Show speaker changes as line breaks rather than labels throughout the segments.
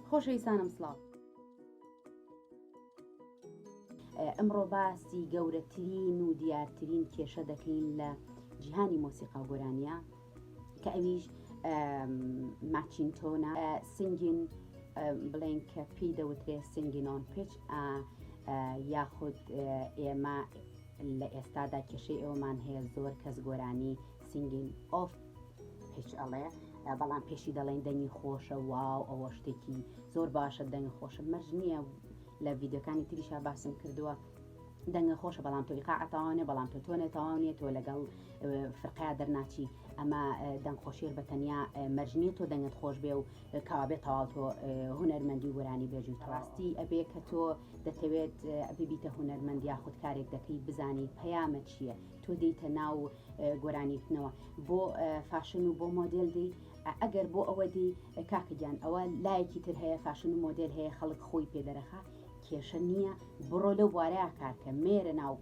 خۆشەویستانم سڵاو. ئەمڕۆ باسی گەورەترین و دیارترین کێشە دەکەین لە جیهانی مۆسیقا و گۆرانیە کە ئەویش matching tone ە singing بڵێن کە پێی دەوترێ singing on pitch یاخود ئێمە لە ئێستادا کێشەی ئەومان هەیە زۆر کەس گۆرانی singing off pitch ئەڵێ بەڵام پێشی دەڵێن دەنگی خۆشە wow ئەوە شتێکی زۆر باشە دەنگ خۆشە مەرج نییە لە ڤیددیوکانی تریشا باسم کردووە دەنگە خۆشە بەڵام تۆ ئیقاع تەواو نیە بەڵام تۆ tone ێ تەواو نیە تۆ لەگەڵ فرقەیا دەرناچی ئەمە دەنگ خۆشیەر بە تەنیا مەرج نیە تۆ دەنگت خۆش بێ و کەوابێ تەواو تۆ هونەرمەندی و گۆرانی بێژی و ڕاستی ئەبێ کە تۆ دەتەوێت ببیتە هونەرمەند یاخود کارێک دەکەی بزانی پەیامە چییە تۆ دێیتە ناو گۆرانیوتنەوە بۆ فاشن و بۆ مۆدێل دێی ئەگەر بۆ ئەوە دێی کاکە گیان ئەوە لایەکی تر هەیە فاشن و مۆدێل هەیە خەڵک خۆی پێ دەرەخا کێشە نییە بڕۆ لەو بوارەیە کارکە مێرە ناو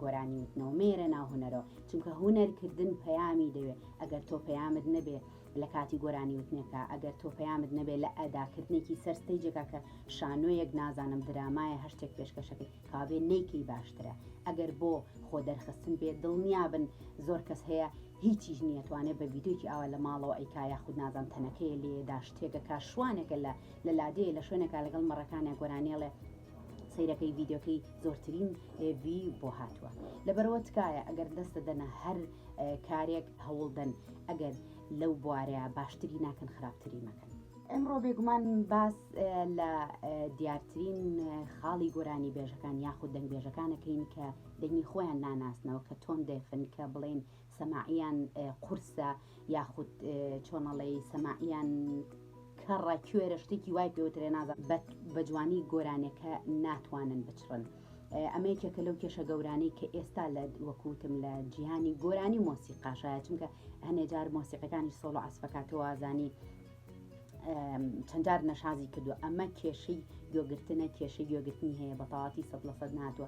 گۆرانی وتنەوە مێرە ناو هونەرەوە چونکە هونەرکردن پەیامی دەوێ ئەگەر تۆ پەیامت نەبێ لە کاتی گۆرانی وتنێکا ئەگەر تۆ پەیامت نەبێ لە ئەداکردنێکی سەر stage ێکا کە شانۆیەک نازانم درامایە هەر شتێک پێشکەشەکەی کەوابێ نەیکەی باشترە ئەگەر بۆ خۆ دەرخستن بێ دڵنیابن زۆر کەس هەیە هیچیش نییە توانێ بە ڤیدیۆیەکی ئاوا لە ماڵەوە ئەیکا یاخود نازانم تەنەکەیە لێیەدا شتێکەکا شوانێکە لە لە لادێیە لە شوێنێکا لەگەڵ مەڕەکانیا گۆرانی ئەڵێ سەیرەکەی ڤیدیۆکەی زۆرترین view بۆ هاتووە لەبەرەوە تکایە ئەگەر دەستە دەنە هەر کارێک هەوڵدەن ئەگەر لەو بوارەیە باشتری ناکەن خراپتری مەکەن. ئمڕۆ بێگومان باس لە دیارترین خاڵی گۆرانی بێژەکان یاخود دەنگبێژەکانەکەین کە دەنگی خۆیان ناناسنەوە کە tone deaf ن کە بڵێن سەماعیان قورسە یاخود چۆنەڵێی سەماعیان کەڕە کوێرە شتێکی وای پێوترێ نازانم بە جوانی گۆرانیەکە ناتوانن بچڕن ئەمە یەکێکە لەو کێشە گەورانەی کە ئێستا لە وەکوتم لە جیهانی گۆرانی مۆسیقاشایە چونکە هەنێ جار مۆسیقەکانی سۆڵ و عەسفەکاتەوازانی چەند جار نەشازی کردو ئەمە کێشەی گوێگرتنە کێشەی گوێگرتنی هەیە بەتەواتی سە لە سەد ناتوە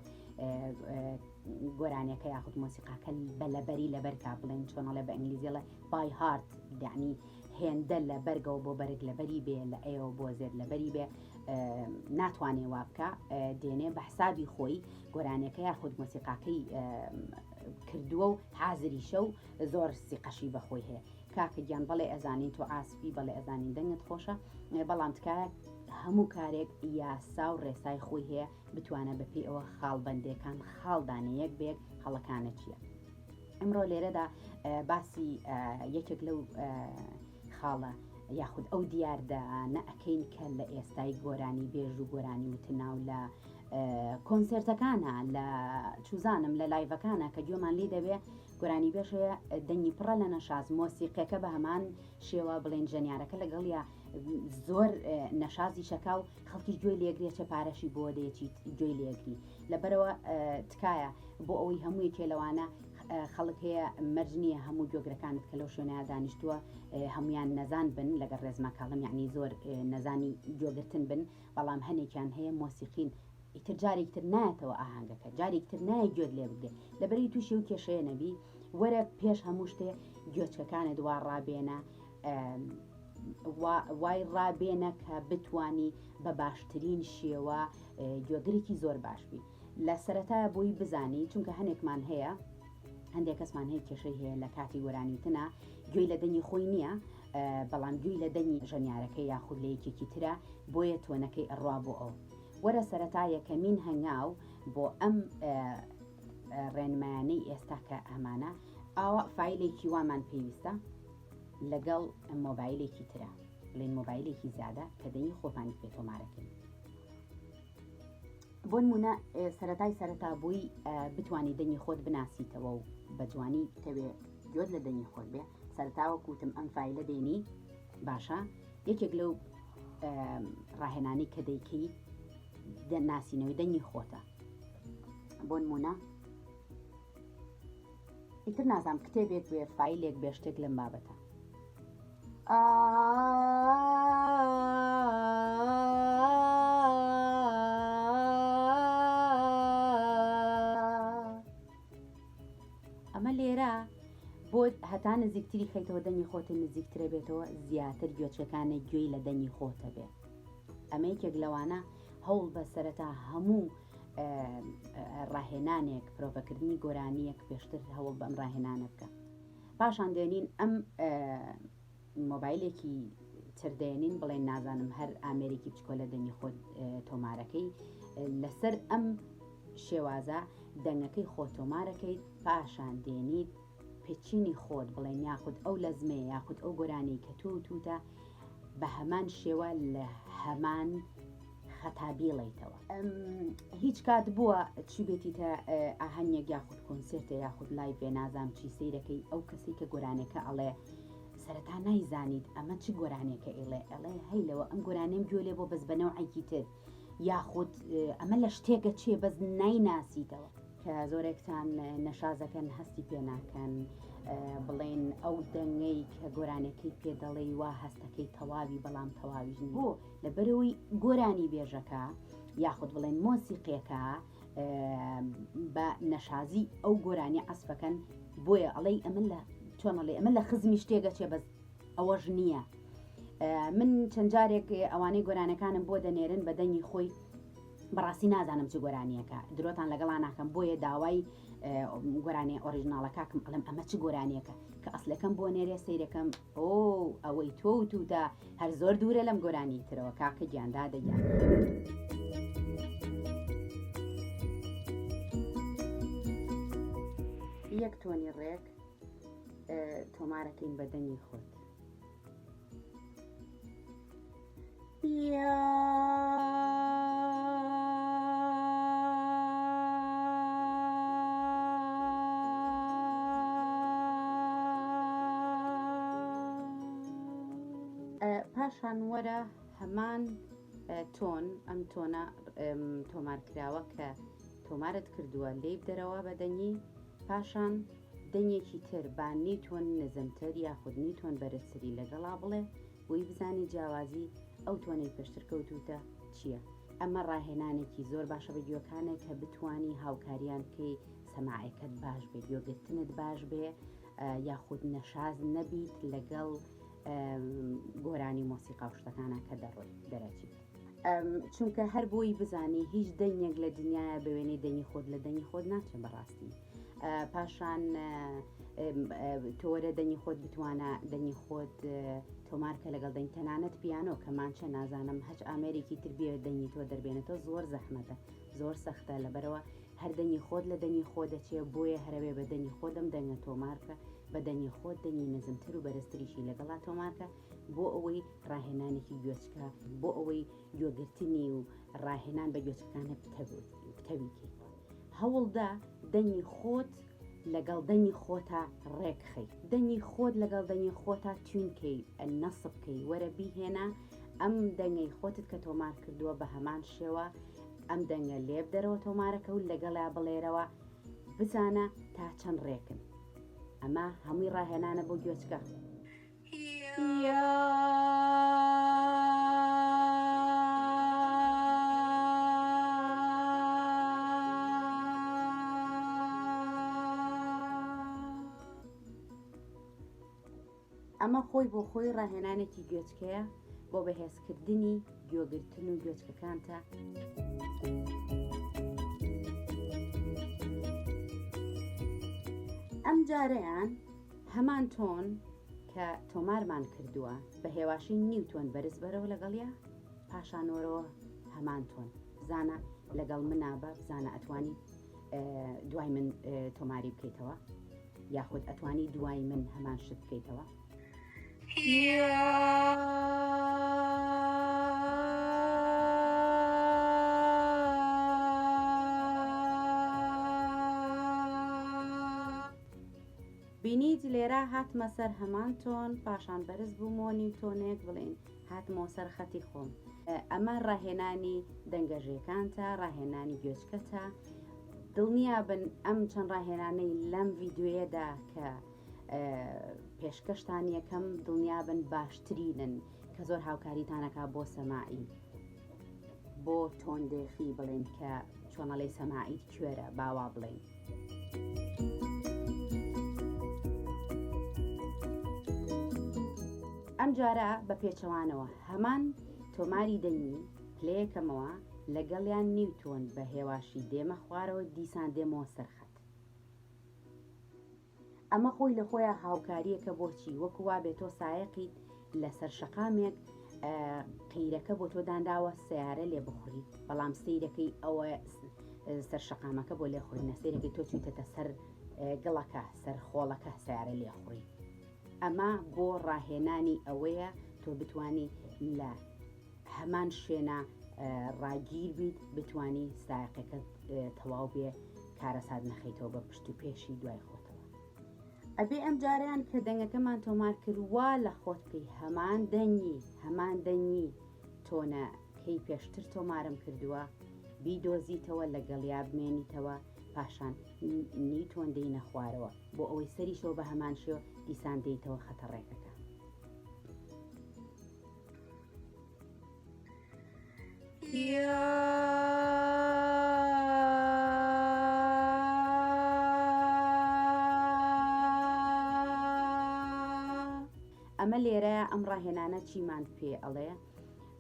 گۆرانیەکە یاخود مۆسیقاکە بە لەبەری لەبەرکا بڵێن چۆنەڵێ بە ئینگلیزیڵێ by heart یعنی هێندە لە بەرگەوە بۆ بەرگ لەبەری بێ لە A ەوە بۆ Z لەبەری بێ ناتوانێ وابکە دێنێ بە حسابی خۆی گۆرانیەکە یاخود مۆسیقاکەی کردووە و حازریشە و زۆر سیقەشی بەخۆی هەیە کاکە گیان بەڵێ ئەزانین تۆ عاسفی بەڵێ ئەزانین دەنگت خۆشە بەڵام تکایە هەموو کارێک یاسا و ڕێسای خۆی هەیە بتوانە بەپێی ئەوە خاڵبەندێکان خاڵ دانێ یەک بە یەک هەڵەکانە چییە. ئەمڕۆ لێرەدا باسی یەکێک لەو خاڵە یاخود ئەو دیاردانە ئەکەین کە لە ئێستای گۆرانی بێژ و گۆرانی وتناو لە کۆنسێرتەکانە لە چوزانم لە live ەکانە کە گوێمان لی دەبێ گۆرانی بێژ هەیە دەنگی پڕە لە نەشاز مۆسیقیەکە بە هەمان شێوە بڵێن ژەنیارەکە لەگەڵیا زۆر نەشازی شەکا و خەڵکیش گوێی لێگرێ چە پارەشی بۆ دێچیت گوێی لێگری لەبەرەوە تکایە بۆ ئەوەی هەموو یەکێ لەوانە خەڵک هەیە مەرج نییە هەموو گوێگرەکانت کە لەو شوێنەیە دانیشتووە هەمویان نەزان بن لەگەڵ ڕێزما کاڵم یعنی زۆر نەزانی گوێگرتن بن بەڵام هەنێکیان هەیە مۆسیقین ئیتر جارێکی تر نایەتەوە ئاهەنگەکە جارێکی تر نایە گوێت لێ بگرێ لەبەری تووشی و کێشەیە نەبی وەرە پێش هەموو شتێ گوێچکەکانت وا ڕابێنە وای ڕابێنە کە بتانی بە باشترین شێوە گوێگرێکی زۆر باش بی لە سەرەتایە بۆی بزانی چونکە هەنێکمان هەیە هەندێک کەسمان هەیە کێشەی هەیە لە کاتی گۆرانیوتنا گوێی لە دەنگی خۆی نییە بەڵام گوێی لە دەنگی ژەنیارەکەی یاخود لە یەکێکی ترە بۆیە tone ەکەی ئەڕوا بۆ ئەو وەرە سەرەتا یەکەمین هەنگاو بۆ ئەم ڕێنمایانەی ئێستا کە ئەمانە ئاوا فایلێکی وامان پێویستە لەگەڵ مۆبایلێکی ترە بڵێن مۆبایلێکی زیادە کە دەنگی خۆمانی پێ تۆمارەکەین بۆ نمونە سەرەتای سەرەتا بووی بتانی دەنگی خۆت بناسیتەوە و بە جوانی تەوێ گوێت لە دەنگی خۆت بێ سەرتاوە کوتم ئەم فایلە دێنی باشە یەکێک لەو ڕاهێنانی کە دەیکەی ناسینەوەی دەنگی خۆتە بۆ نمونە ئیتر نازام کتێبێک بێ فایلێک بێ شتێک لەم بابەتە. ئەمە لێرە بۆ هەتا نزیکتری خەیتەوە دەنگی خۆتە نزیکترە بێتەوە زیاتر گوێچکەکانە گوێی لە دەنگی خۆتە بێ. ئەمە یەکێک لەوانە هەوڵ بە سەرەتا هەموو ڕاهێنانێک پرۆڤەکردنی گۆرانیەک پێشتر هەوڵ بەم ڕاهێنانە بکە پاشان دێنین ئەم مۆبایلێکی تر دێنین بڵێن نازانم هەر ئامێرێکی بچکۆلە دەنگی خۆت تۆمارەکەی لەسەر ئەم شێوازە دەنگەکەی خۆ تۆمارەکەیت پاشان دێنیت پچینی خۆت بڵێن یاخود ئەو لەزمەیە یاخود ئەو گۆرانی کە تۆ توتە بە هەمان شێوە لە هەمان خەتا بیڵێیتەوە. هیچ کات بووە چی بێتیتە ئاهەنگێک یاخود کۆنسێرتێ یاخود لایڤێ نازام چی سەیرەکەی ئەو کەسەی کە گۆرانێکە ئەڵێ سەرەتا نایزانیت ئەمە چ گۆرانێکە ئیڵێ ئەڵێ هەی لەوە ئەم گۆرانێم گوێ لێ بۆ بەس بە نەوعێکی تر یاخود ئەمە لە شتێکە چێ بەس نایناسیتەوە. کە زۆرێکتان نەشازەکەن هەستی پێ ناکەن بڵێن ئەو دەنگەی کە گۆرانەکەی پێ دەڵێی وا هەستەکەی تەواوی بەڵام تەواویش بۆ لەبەرەوەی گۆرانی بێژەکە یاخود بڵێن مۆسیقیەکە بە نەشازی ئەو گۆرانی عەسفەکەن بۆیە ئەڵێی ئەمە لە چۆنەڵێ ئەمە لە خزمی شتێگە چێ بەس ئەوەش نییە من چەند جارێک ئەوانەی گۆرانەکانم بۆ دەنێرن بە دەنگی خۆی بەڕاستی نازانم چ گۆرانیەکە درۆتان لەگەڵا ناکەم بۆیە داوای گۆرانی ئۆریژناڵەکەکم ئەڵێم ئەمە چ گۆرانیەکە کە ئەسلەکەم بۆ نێرێ سەیرەکەم ئۆ ئەوەی تۆ و تووتە هەر زۆر دوورە لەم گۆرانی ترەوە کاکە گیان دادە گیان. یەک تۆنی ڕێک تۆمارەکەین بە دەنگی خۆت. پاشان وەرە هەمان تۆن ئەم تۆنە تۆمار کراوە کە تۆمارت کردووە لێی بدەرەوە بە دەنگی پاشان دەنگێکی تر با نیوتۆن نزمتر یاخود نیوتۆن بەرزتری لەگەڵا بڵێ بۆی بزانی جیاوازی ئەو تۆنەی پێشتر کەوتووتە چییە. ئەمە ڕاهێنانێکی زۆر باشە بە گوێکانە کە بتوانی هاوکاریان بکەی سەماعەکەت باش بێ گوێگرتنت باش بێ یاخود نەشاز نەبیت لەگەڵ گۆرانی مۆسیقا و شتەکانە کە دەڕۆی دەرەچیت. چونکە هەر بۆی بزانی هیچ دەنگێک لە دنیاە بە وێنەی دەنگی خۆت لە دەنگی خۆت ناچێت بەڕاستی پاشان تۆوەرە دەنگی خۆت بتوانە دەنگی خۆت تۆمارکە لەگەڵ دەنگ تەنانەت پیانۆ کەمانچە نازانم هەچ ئامێرێکی تر بێ دەنگی تۆ دەربێنێتەوە زۆر زەحمەتە زۆر سەختە لەبەرەوە هەر دەنگی خۆت لە دەنگی خۆ دەچێ بۆیە هەرەوێ بە دەنگی خۆت ئەم دەنگە تۆمارکە بە دەنگی خۆت دەنگی نزمتر و بەرزتریشی لەگەڵا تۆمارکە بۆ ئەوەی ڕاهێنانێکی گوێچکە بۆ ئەوەی گوێگرتنی و ڕاهێنان بە گوێچکەکانە پتەوی کەیت هەوڵدە دەنگی خۆت لەگەڵ دەنگی خۆتا ڕێکخەی دەنگی خۆت لەگەڵ دەنگی خۆتا tune کەی نەسب کەی وەرە بیهێنە ئەم دەنگەی خۆتت کە تۆمار کردووە بە هەمان شێوە ئەم دەنگە لێبدەرەوە تۆمارەکە و لەگەڵیا بڵێرەوە بزانە تا چەند ڕێکن ئەمە هەمووی ڕاهێنانە بۆ گوێچکە. ئەمە خۆی بۆ خۆی ڕاهێنانێکی گوێچکەیە بۆ بەهێزکردنی گوێگرتن و گوێچکەکانتە. ئەم جارەیان هەمان تۆن کە تۆمارمان کردووە بە هێواشی نیو تۆن بەرز بەرەوە لەگەڵیا پاشان وەرەوە هەمان تۆن بزانە لەگەڵ منا بە بزانە ئەتوانی دوای من تۆماری بکەیتەوە یاخود ئەتوانی دوای من هەمان شت بکەیتەوە. بینیت لێرە هاتمە سەر هەمان تۆن پاشان بەرز بوومەوە نیو تۆنێک بڵێین هاتمەوە سەر خەتی خۆم ئەمە ڕاهێنانی دەنگەژێکانتە ڕاهێنانی گوێچکەتە دڵنیابن ئەم چەند ڕاهێنانەی لەم ڤیددیوەدا کە پێشکەشتان یەکەم دڵنیابن باشترینن کە زۆر هاوکاریتانەکە بۆ سەماعی بۆ تۆندێخی بڵێن کە چۆنەڵی سەماعیت کوێرە باوا بڵێن. ئەم جارە بە پێچەوانەوە هەمان. تۆماری دەنگی پلەیەکەمەوە لەگەڵیان نیو تۆن بە هێواشی دێمە خوارەوە دیسان دێمەوە سەر خەت. ئەمە خۆی لە خۆیا هاوکاریەکە بۆچی وەکو وابێ تۆ سایەقیت لەسەر شەقامێک قیرەکە بۆ تۆ دانراوە سیارە لێ بخوڕی بەڵام سیرەکەی ئەوە سەر شەقامەکە بۆ لێخوڕینە سیرەکەی تۆ چویتەتە سەر گڵەکە سەر خۆڵەکە سیارە لێخوڕی ئەمە بۆ ڕاهێنانی ئەوەیە تۆ بتانی لە هەمان شوێنە ڕاگیر بیت بتانی سایەقەکەت تەواو بێ کارەسات نەخەیتەوە بە پشت و پێشی دوای خۆتەوە. ئەبێ ئەم جارەیان کە دەنگەکەمان تۆمار کرد وا لە خۆت بکەی هەمان دەنگی هەمان دەنگی تۆنە کەی پێشتر تۆمارم کردووە بیدۆزیتەوە لەگەڵیا بمێنیتەوە پاشان نی تۆن دێینە خوارەوە بۆ ئەوەی سەریشەوە بە هەمان شێوە دیسان دێیتەوە خەتە ڕێکەکە. ئەمە لێرە ئەم ڕاهێنانە چیمان پێ ئەڵێ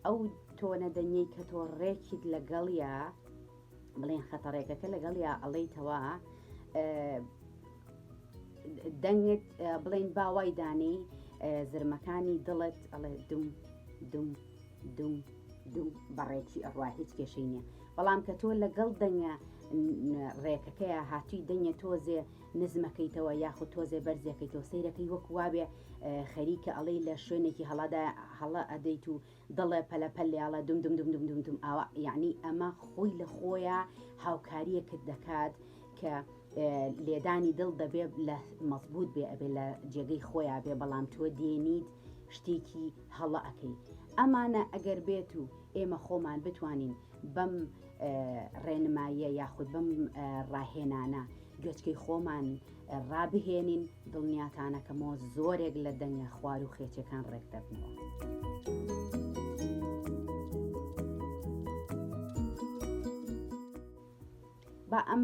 ئەو تۆنە دەنگەی کە تۆ ڕێکیت لەگەڵیا بڵێن خەتە ڕێکەکە لەگەڵیا ئەڵێیتەوە دەنگت بڵێن باوای دانەی زرمەکانی دڵت ئەڵێ دوم دوم دوم دوم بەڕێکی ئەڕوا هیچ کێشەی نییە بەڵام کە تۆ لەگەڵ دەنگە ڕێکەکەیە هاتووی دەنگە تۆزێ نزمەکەیتەوە یاخود تۆزێ بەرزەکەیتەوە سەیرەکەی وەک وابێ خەریکە ئەڵێی لە شوێنێکی هەڵادا هەڵە ئەدەیت و دەڵێ پەلە پەل لێڵە دوم دوم دوم دوم دوم دوم ئاوا یعنی ئەمە خۆی لە خۆیە هاوکاریەکت دەکات کە لێدانی دڵ دەبێ لە مەزبوط بێ ئەبێ لە جێگەی خۆیان بێ بەڵام تۆ دێنیت شتێکی هەڵە ئەکەی ئەمانە ئەگەر بێت و ئێمە خۆمان بتوانین بەم ڕێنماییە یاخود بەم ڕاهێنانە گوێچکەی خۆمان ڕابهێنین دڵنیاتانەکەمەوە زۆرێک لە دەنگە خوار و خێچەکان ڕێک دەبنەوە. با ئەم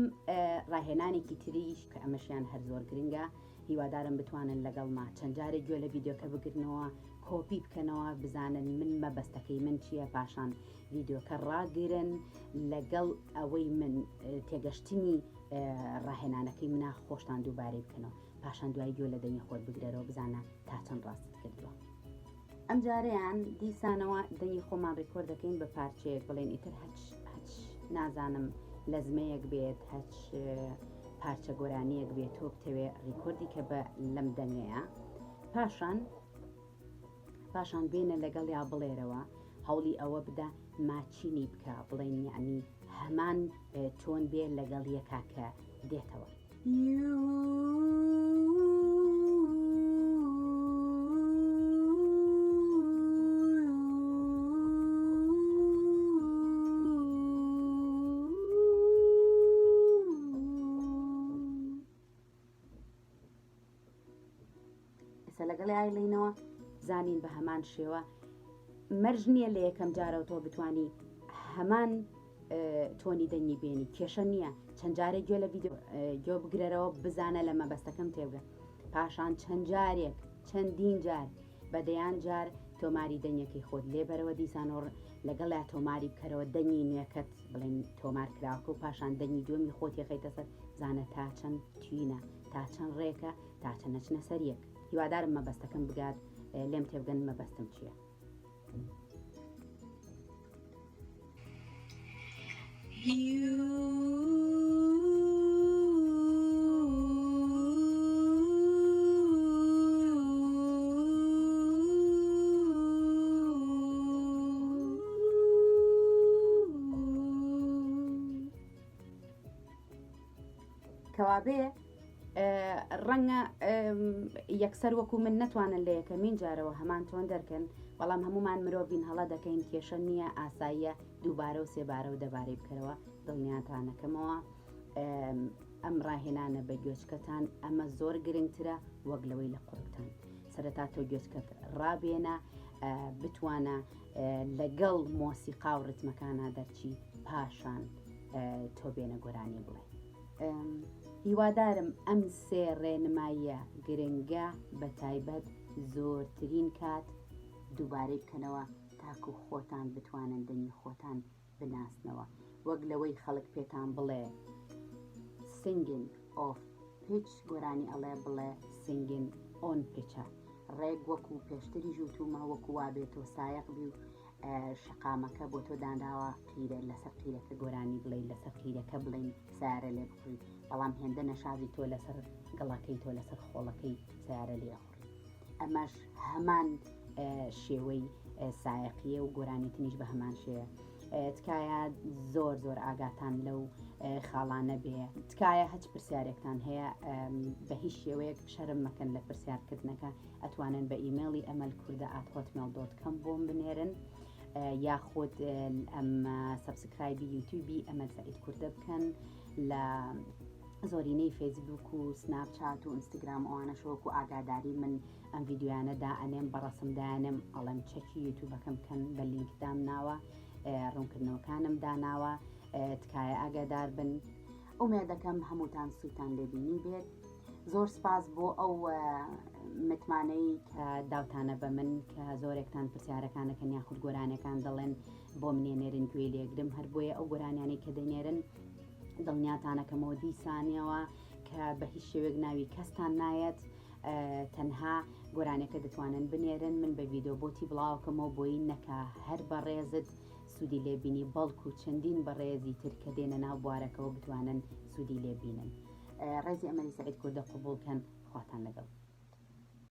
ڕاهێنانێکی تریش کە ئەمەشیان هەر زۆر گرنگە هیوادارم بتوانن لەگەڵما چەند جارێک گوێ لە ڤیددیوکە بگرنەوە کۆپی بکەنەوە بزانن من مەبەستەکەی من چییە پاشان ڤیددیوکە ڕاگرن لەگەڵ ئەوەی من تێگەشتنی ڕاهێنانەکەی منا خۆشتان دووبارەی بکەنەوە پاشان دوای گوێ لە دەنگی خۆت بگرەرەوە بزانە تا چەند ڕاستت کردووە. ئەمجارەیان دیسانەوە دەنگی خۆمان ڕیکۆرد دەکەین بە پارچەیەک بڵێن ئیتر هەچ هەچ نازانم لەزمەیەک بێت هەچ پارچە گۆرانیەک بێت تۆ بتەوێ ڕیکۆردی کە بە لەم دەنگەیە پاشان پاشان بێنە لەگەڵیا بڵێرەوە هەوڵی ئەوە بدە matching ی بکە بڵێن یعنی هەمان tone بێ لەگەڵ یەکا کە دێتەوە. ئێستا لەگەڵ ئایڵینەوە زانین بە هەمان شێوە مەرج نییە لە یەکەم جارەوە تۆ بتانی هەمان tone ی دەنگی بێنی کێشە نییە چەند جارێک گوێ لە ڤیدیۆ گوێ بگرەرەوە بزانە لە مەبەستەکەم تێبگە پاشان چەند جارێک چەندین جار بە دەیان جار تۆماری دەنگەکەی خۆت لێبەرەوە دیسانۆڕ لەگەڵیا تۆماری بکەرەوە دەنگی نوێکەت بڵێن تۆمار کراوەکە و پاشان دەنگی دووەمی خۆت یەخەیتە سەر زانە تا چەند tune ە تا چەند ڕێکە تا چەند نەچنە سەر یەک هیوادارم مەبەستەکەم بگات لێم تێبگەن مەبەستم چییە. کەوابێ ڕەنگە یەکسەر وەکو من نەتوانن لە یەکەمین جارەوە هەمان تۆن دەرکەن بەڵام هەمومان مرۆڤین هەڵە دەکەین کێشە نییە ئاساییە دووبارە و سێبارە و دەبارەی بکەرەوە دڵنیاتانەکەمەوە ئەم ڕاهێنانە بە گوێچکەتان ئەمە زۆر گرنگترە وەک لەوەی لە قوڕگتان سەرەتا تۆ گوێچکەت ڕابێنە بتوانە لەگەڵ مۆسیقا و ڕتمەکانە دەرچی پاشان تۆ بێنە گۆرانی بڵێ هیوادارم ئەم سێ ڕێنماییە گرنگە بە تایبەت زۆرترین کات دووبارەی بکەنەوە. تاکو خۆتان بتوانن دەنگی خۆتان بناسنەوە وەک لەوەی خەڵک پێتان بڵێ singing off pitch گۆرانی ئەڵێ بڵێ singing on pitch ە ڕێک وەکو پێشتریش وتومە وەکو وابێ تۆ سایەق بی و شەقامەکە بۆ تۆ دانراوە قیرە لەسەر قیرەکە گۆرانی بڵێ لەسەر قیرەکە بڵین سارە لێ بخوری بەڵام هێندە نەشازی تۆ لەسەر گەڵاکەی تۆ لەسەر خۆڵەکەی سیارە لێ ئەخوڕی ئەمەش هەمان شێوەی سایەقیە و گۆرانیتنیش بە هەمان شێوە تکایە زۆر زۆر ئاگاتان لەو خاڵانە بێ تکایە هەچ پرسیارێکتان هەیە بە هیچ شێوەیەک شەرم مەکەن لە پرسیارکردنەکە ئەتوانن بە ئیمێڵی ئەمەل کوردە at hotmail dot com بۆم بنێرن یاخود ئەم subscribe ی یوتیوبی ئەمەل سەعید کوردە بکەن لە زۆرینەی فەیسبوک و سناپ چات و ئینستاگرام ئەوانەش وەکو ئاگاداری من ئەم ڤیدیۆیانە دائەنێم بە ڕەسم دایانێم ئەڵێم چەکی یوتیوبەکەم کەن بە لینک دام ناوە ڕوونکردنەوەکانم داناوە تکایە ئاگادار بن ئومێدەکەم هەمووتان سوودتان لێبینی بێت زۆر سپاس بۆ ئەو متمانەی کە داوتانە بە من کە زۆرێکتان پرسیارەکانەکەن یاخود گۆرانەکان دەڵێن بۆ منێ نێرن گوێ لێگرم هەر بۆیە ئەو گۆرانیانەی کە دەنێرن دڵنیاتانەکەمەوە دیسانەوە کە بە هیچ شێوێک ناوی کەستان نایەت تەنها گۆرانەکە دەتوانن بنێرن من بە ڤیددیو بۆتی بڵاوکەمەوە بۆی نەکە هەر بەڕێزت سوودی لێبینی بەڵکو چەندین بەڕێزی تر کە دێنە ناو بوارەکەەوە بتوانن سوودی لێبینن ڕێزی ئەمەلی سعید کوردە قوبولکەن خواتان لەگەڵ.